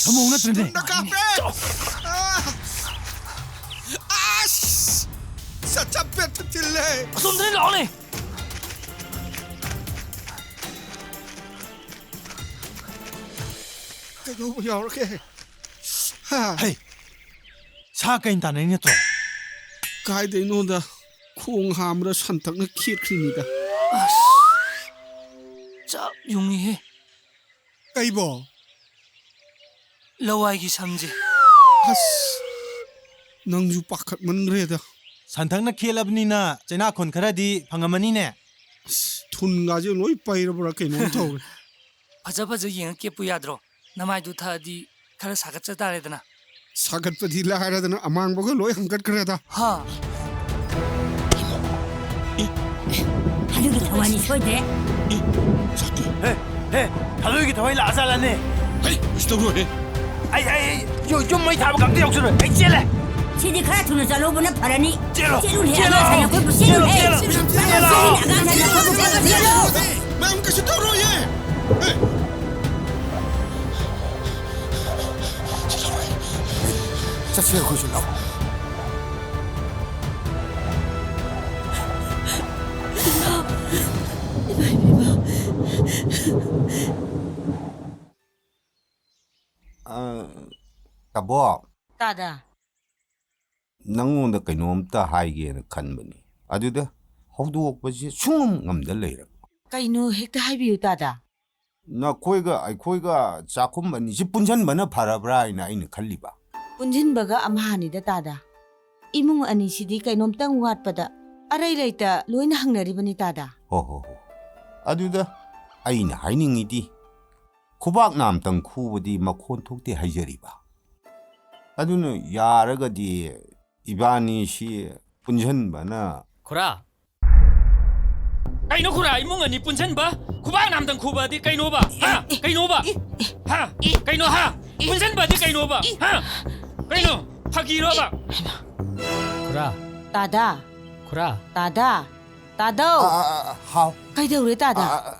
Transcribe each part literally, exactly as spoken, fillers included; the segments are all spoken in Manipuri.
ꯊꯝꯃꯧ ꯅꯠꯇ꯭ꯔꯅꯦ? ꯅ ꯀꯥꯞꯄꯦ! ꯑꯥ! ꯑꯁ! ꯁꯠ ꯆꯞꯄꯦꯠꯇ ꯊꯤꯜꯂꯦ! ꯑꯁꯣꯝꯗꯅꯦ, ꯂꯥꯛꯑꯣꯅꯦ! ꯀꯩꯗꯧꯕ ꯌꯥꯎꯔꯒꯦ? ꯍꯥ? ꯍꯩ! ꯁꯥ ꯀꯩꯅ ꯇꯥꯟꯅꯩ ꯅꯠꯇ꯭ꯔꯣ? ꯀꯥꯏꯗꯩꯅꯣꯗ, ꯈꯣꯡ ꯍꯥꯝꯕꯗ ꯁꯟꯇꯛꯅ ꯈꯦꯠꯈ꯭ꯔꯤꯅꯤꯗ꯫ ꯑꯁ! ꯆꯞ ꯌꯨꯡꯉꯤꯍꯦ꯫ ꯀꯩꯕꯣ? ꯂꯋꯥꯏꯒꯤ ꯁꯝꯁꯦ꯫ ꯑꯁ! ꯅꯪꯁꯨ ꯄꯥꯈꯠꯃꯟꯈ꯭ꯔꯦꯗ꯫ ꯁꯟꯊꯛꯅ ꯈꯦꯠꯂꯕꯅꯤꯅ ꯆꯩꯅꯥꯈꯣꯟ ꯈꯔꯗꯤ ꯐꯪꯉꯝꯃꯅꯤꯅꯦ꯫ ꯑꯁ! ꯊꯨꯟꯒꯥꯁꯦ ꯂꯣꯏ ꯄꯩꯔꯕ꯭ꯔꯥ ꯀꯩꯅꯣꯝ ꯇꯧꯔꯦ꯫ ꯐꯖ ꯐꯖ ꯌꯦꯡꯉ ꯀꯦꯞꯄꯨ ꯌꯥꯗ꯭ꯔꯣ? ꯅꯃꯥꯏꯗꯨ ꯊꯛꯑꯗꯤ ꯈꯔ ꯁꯥꯒꯠꯆ ꯇꯥꯔꯦꯗꯅ꯫ ꯁꯥꯒꯠꯄꯗꯤ ꯂꯥꯏꯔꯗꯅ ꯑꯃꯥꯡꯕꯒ ꯂꯣꯏ ꯍꯪꯒꯠꯈ꯭ꯔꯦꯗ꯫ ꯍꯥ? ꯑꯗꯨꯒꯤ ꯊꯋꯥꯏꯅꯤ ꯁꯣꯏꯗ꯭ꯔꯦ꯫ ꯍꯦ, ꯍꯦ, ꯊꯥꯗꯣꯏꯒꯤ ꯊꯋꯥꯏ ꯂꯥꯛꯑꯖꯥꯠꯂꯅꯦ? ꯍꯩ, ꯀꯩꯁꯨ ꯇꯧꯔꯣꯏꯍꯦ꯫ ꯑꯩ, ꯑꯩ, ꯑꯩ, ꯌꯨ-, ꯌꯨꯝ ꯃꯩ ꯊꯥꯕ ꯀꯝꯇ ꯌꯥꯎꯁꯜꯂꯣꯏ꯫ ꯑꯩ ꯆꯦꯜꯂꯦ꯫ ꯁꯤꯗꯤ ꯈꯔ ꯊꯨꯅ ꯆꯠꯍꯧꯕꯅ ꯐꯔꯅꯤ꯫ ꯆꯦꯜꯂꯣ, ꯆꯦꯜꯂꯨꯅꯦ, ꯆꯦꯜꯂꯣ, ꯑꯉꯥꯡ ꯁꯥꯟꯅ ꯈꯣꯠꯄ ꯆꯦꯜꯂꯨꯅꯦ꯫ ꯆꯦꯜꯂꯣ, ꯆꯦꯜꯂꯣ, ꯆꯦꯜꯂꯣ꯫ ꯑꯉꯥꯡ ꯁꯥꯟꯅ ꯈꯣꯠꯄ ꯆꯦꯜꯂꯣ, ꯆꯦꯜꯂꯣ꯫ ꯃꯌꯥꯝ ꯀꯩꯁꯨ ꯇꯧꯔꯣꯏꯌꯦ꯫ ꯆꯠꯁꯦ ꯑꯩꯈꯣꯏꯁꯨ, ꯂꯥꯛꯑꯣ꯫ ꯑ, ꯇꯥꯕꯣ꯫ ꯇꯥꯗ꯫ ꯅꯪꯉꯣꯟꯗ ꯀꯩꯅꯣꯝꯇ ꯍꯥꯏꯒꯦꯅ ꯈꯟꯕꯅꯤ꯫ ꯑꯗꯨꯗ ꯍꯧꯗꯣꯛꯄꯁꯦ ꯁꯨꯡꯉꯝ ꯉꯝꯗ ꯂꯩꯔꯕ꯫ ꯀꯩꯅꯣ ꯍꯦꯛꯇ ꯍꯥꯏꯕꯤꯌꯨ ꯇꯥꯗ꯫ ꯅꯈꯣꯏꯒ ꯑꯩꯈꯣꯏꯒ ꯆꯥꯛꯈꯨꯝ ꯑꯅꯤꯁꯤ ꯄꯨꯟꯁꯤꯟꯕꯅ ꯐꯔꯕ꯭ꯔꯥ ꯍꯥꯏꯅ ꯑꯩꯅ ꯈꯜꯂꯤꯕ꯫ ꯄꯨꯟꯁꯤꯟꯕꯒ ꯑꯃꯍꯥꯅꯤꯗ ꯇꯥꯗ꯫ ꯏꯃꯨꯡ ꯑꯅꯤꯁꯤꯗꯤ ꯀꯩꯅꯣꯝꯇꯪ ꯋꯥꯠꯄꯗ ꯑꯔꯩ ꯂꯩꯇ ꯂꯣꯏꯅ ꯍꯪꯅꯔꯤꯕꯅꯤ ꯇꯥꯗ꯫ ꯍꯣ, ꯍꯣ, ꯍꯣ꯫ ꯑꯗꯨꯗ ꯑꯩꯅ ꯍꯥꯏꯅꯤꯡꯉꯤꯗꯤ, ꯈꯨꯕꯥꯛ ꯅꯥꯝꯇꯪ ꯈꯨꯕꯗꯤ ꯃꯈꯣꯟ ꯊꯣꯛꯇꯦ ꯍꯥꯏꯖꯔꯤꯕ꯫ ꯑꯗꯨꯅ ꯌꯥꯔꯒꯗꯤ ꯏꯕꯥꯅꯤꯁꯤ ꯄꯨꯟꯁꯤꯟꯕꯅ ꯈꯨꯔꯥ, ꯀꯩꯅꯣ ꯈꯨꯔꯥ, ꯏꯃꯨꯡ ꯑꯅꯤ ꯄꯨꯟꯁꯤꯟꯕ? ꯈꯨꯕꯥꯛ ꯅꯥꯝꯇꯪ ꯈꯨꯕꯗꯤ ꯀꯩꯅꯣꯕ? ꯍꯥ? ꯀꯩꯅꯣꯕ? ꯍꯥ? ꯀꯩꯅꯣ, ꯍꯥ? ꯄꯨꯟꯁꯤꯟꯕꯗꯤ ꯀꯩꯅꯣꯕ? ꯍꯥ? ꯀꯩꯅꯣ? ꯐꯥꯒꯤꯔꯣꯕ? ꯈꯨꯔꯥ, ꯇꯥꯗ꯫ ꯈꯨꯔꯥ꯫ ꯇꯥꯗ꯫ ꯇꯥꯗꯧ꯫ ꯑ, ꯑ, ꯑ, ꯍꯥꯎ꯫ ꯀꯩꯗꯧꯔꯦ ꯇꯥꯗ? ꯑ, ꯑ,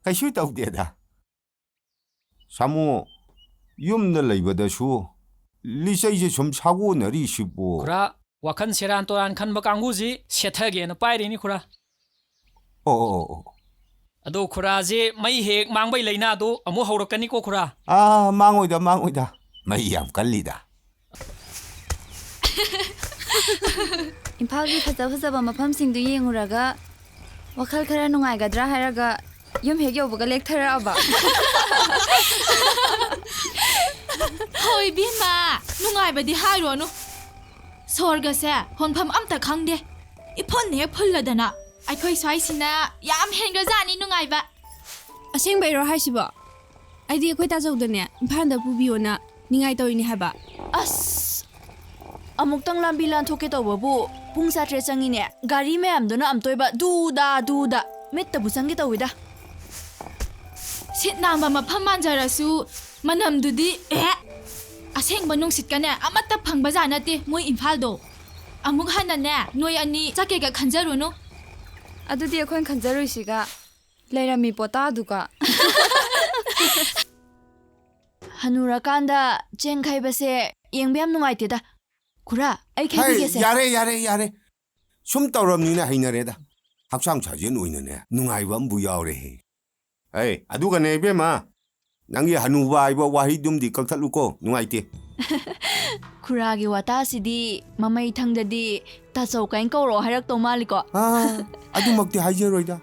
ꯀꯩꯁꯨ ꯇꯧꯗꯦꯗ꯫ ꯁꯥꯃꯨ, ꯌꯨꯝꯗ ꯂꯩꯕꯗꯁꯨ ꯂꯤꯆꯩꯁꯦ ꯁꯨꯝ ꯁꯥꯒꯣꯟꯅꯔꯤꯁꯤꯕꯨ? ꯈꯨꯔꯥ, ꯋꯥꯈꯜ ꯁꯦꯔꯥꯟ ꯇꯣꯔꯥꯟ ꯈꯟꯕ ꯀꯥꯡꯕꯨꯁꯤ ꯁꯦꯠꯊꯒꯦꯅ ꯄꯥꯏꯔꯤꯅꯤ, ꯈꯨꯔꯥ꯫ ꯑꯣ, ꯑꯣ, ꯑꯣ, ꯑꯣ꯫ ꯑꯗꯣ ꯈꯨꯔꯥꯁꯦ ꯃꯩ ꯍꯦꯛ ꯃꯥꯡꯕꯩ ꯂꯥꯏꯅꯥꯗꯣ ꯑꯃꯨꯛ ꯍꯧꯔꯛꯀꯅꯤꯀꯣ, ꯈꯨꯔꯥ꯫ ꯑꯥ, ꯃꯥꯡꯉꯣꯏꯗ, ꯃꯥꯡꯉꯣꯏꯗ꯫ ꯃꯩ ꯌꯥꯝ ꯀꯜꯂꯤꯗ꯫ ꯏꯝꯐꯥꯜꯒꯤ ꯐꯖ ꯐꯖꯕ ꯃꯐꯝꯁꯤꯡꯗꯨ ꯌꯦꯡꯉꯨꯔꯒ ꯋꯥꯈꯜ ꯈꯔ ꯅꯨꯡꯉꯥꯏꯒꯗ꯭ꯔꯥ ꯍꯥꯏꯔꯒ ꯌꯨꯝ ꯍꯦꯛ ꯌꯧꯕꯒ ꯂꯦꯛꯊꯔꯛꯑꯕ꯫ ꯍꯣꯏ ꯏꯕꯦꯝꯃ, ꯅꯨꯡꯉꯥꯏꯕꯗꯤ ꯍꯥꯏꯔꯨꯔꯅꯨ꯫ ꯁꯣꯔꯒꯁꯦ ꯍꯣꯟꯐꯝ ꯑꯝꯇ ꯈꯪꯗꯦ꯫ ꯏꯐꯨꯟ ꯍꯦꯛ ꯐꯨꯜꯂꯗꯅ꯫ ꯑꯩꯈꯣꯏ ꯁ꯭ꯋꯥꯏꯁꯤꯅ ꯌꯥꯝ ꯍꯦꯟꯒ꯭ꯔꯖꯥꯠꯅꯤ ꯅꯨꯡꯉꯥꯏꯕ꯫ ꯑꯁꯦꯡꯕꯩꯔꯣ ꯍꯥꯏꯁꯤꯕꯣ? ꯑꯩꯗꯤ ꯑꯩꯈꯣꯏ ꯇꯥꯖꯧꯗꯅꯦ ꯏꯝꯐꯥꯜꯗ ꯄꯨꯕꯤꯌꯣꯅ ꯅꯤꯡꯉꯥꯏ ꯇꯧꯔꯤꯅꯦ ꯍꯥꯏꯕ꯫ ꯑꯁ! ꯑꯃꯨꯛꯇꯪ ꯂꯝꯕꯤ ꯂꯥꯟꯊꯣꯛꯀꯦ ꯇꯧꯕꯕꯨ ꯄꯨꯡ ꯆꯥꯇ꯭ꯔꯦꯠ ꯆꯪꯉꯤꯅꯦ꯫ ꯒꯥꯔꯤ ꯃꯌꯥꯝꯗꯨꯅ ꯑꯝꯇꯣꯏꯕ ꯗꯨꯗꯥ ꯗꯨꯗꯥ ꯃꯤꯠꯇꯕꯨ ꯆꯪꯒꯦ ꯇꯧꯋꯤꯗ꯫ ꯁꯤꯠ ꯅꯥꯟꯕ ꯃꯐꯝ ꯃꯥꯟꯖꯔꯁꯨ ꯃꯅꯝꯗꯨꯗꯤ ꯑꯦ! ꯑꯁꯦꯡꯕ ꯅꯨꯡꯁꯤꯠꯀꯅꯦ ꯑꯃꯠꯇ ꯐꯪꯕꯖꯥꯠ ꯅꯠꯇꯦ ꯃꯣꯏ ꯏꯝꯐꯥꯜꯗꯣ꯫ ꯑꯃꯨꯛ ꯍꯟꯅꯅꯦ ꯅꯣꯏ ꯑꯅꯤ ꯆꯠꯀꯦꯒ ꯈꯟꯖꯔꯨꯅꯨ꯫ ꯑꯗꯨꯗꯤ ꯑꯩꯈꯣꯏꯅ ꯈꯟꯖꯔꯨꯏꯁꯤꯒ ꯂꯩꯔꯝꯃꯤ ꯄꯣꯇꯥꯗꯨꯒ꯫ ꯍꯅꯨꯔꯀꯥꯟꯗ ꯆꯦꯡ ꯈꯩꯕꯁꯦ ꯌꯦꯡꯕ ꯌꯥꯝ ꯅꯨꯡꯉꯥꯏꯇꯦꯗ꯫ ꯈꯨꯔꯥ, ꯑꯩ ꯍꯩ, ꯈꯩꯕꯤꯒꯦꯁꯦ꯫ ꯌꯥꯔꯦ, ꯌꯥꯔꯦ, ꯌꯥꯔꯦ꯫ ꯁꯨꯝ ꯇꯧꯔꯝꯅꯤꯅ ꯍꯩꯅꯔꯦꯗ꯫ ꯍꯛꯆꯥꯡ ꯁꯥꯖꯦꯜ ꯑꯣꯏꯅꯅꯦ ꯅꯨꯡꯉꯥꯏꯕ ꯑꯃꯕꯨ ꯌꯥꯎꯔꯦꯍꯦ꯫ ꯑꯩ, ꯑꯗꯨꯒꯅꯦ ꯏꯕꯦꯝꯃ, ꯅꯪꯒꯤ ꯍꯅꯨꯕ ꯍꯥꯏꯕ ꯋꯥꯍꯩꯗꯨꯝꯗꯤ ꯀꯛꯊꯠꯂꯨꯀꯣ, ꯅꯨꯡꯉꯥꯏꯇꯦ꯫ ꯈꯨꯔꯥꯒꯤ ꯋꯥꯇꯥꯁꯤꯗꯤ ꯃꯃꯩ ꯊꯪꯗꯗꯤ ꯇꯥꯆꯧ ꯀꯥꯏꯅ ꯀꯧꯔꯛꯑꯣ ꯍꯥꯏꯔꯛꯇꯧ ꯃꯥꯜꯂꯤꯀꯣ꯫ ꯑꯥ, ꯑꯗꯨꯃꯛꯇꯤ ꯍꯥꯏꯖꯔꯣꯏꯗ꯫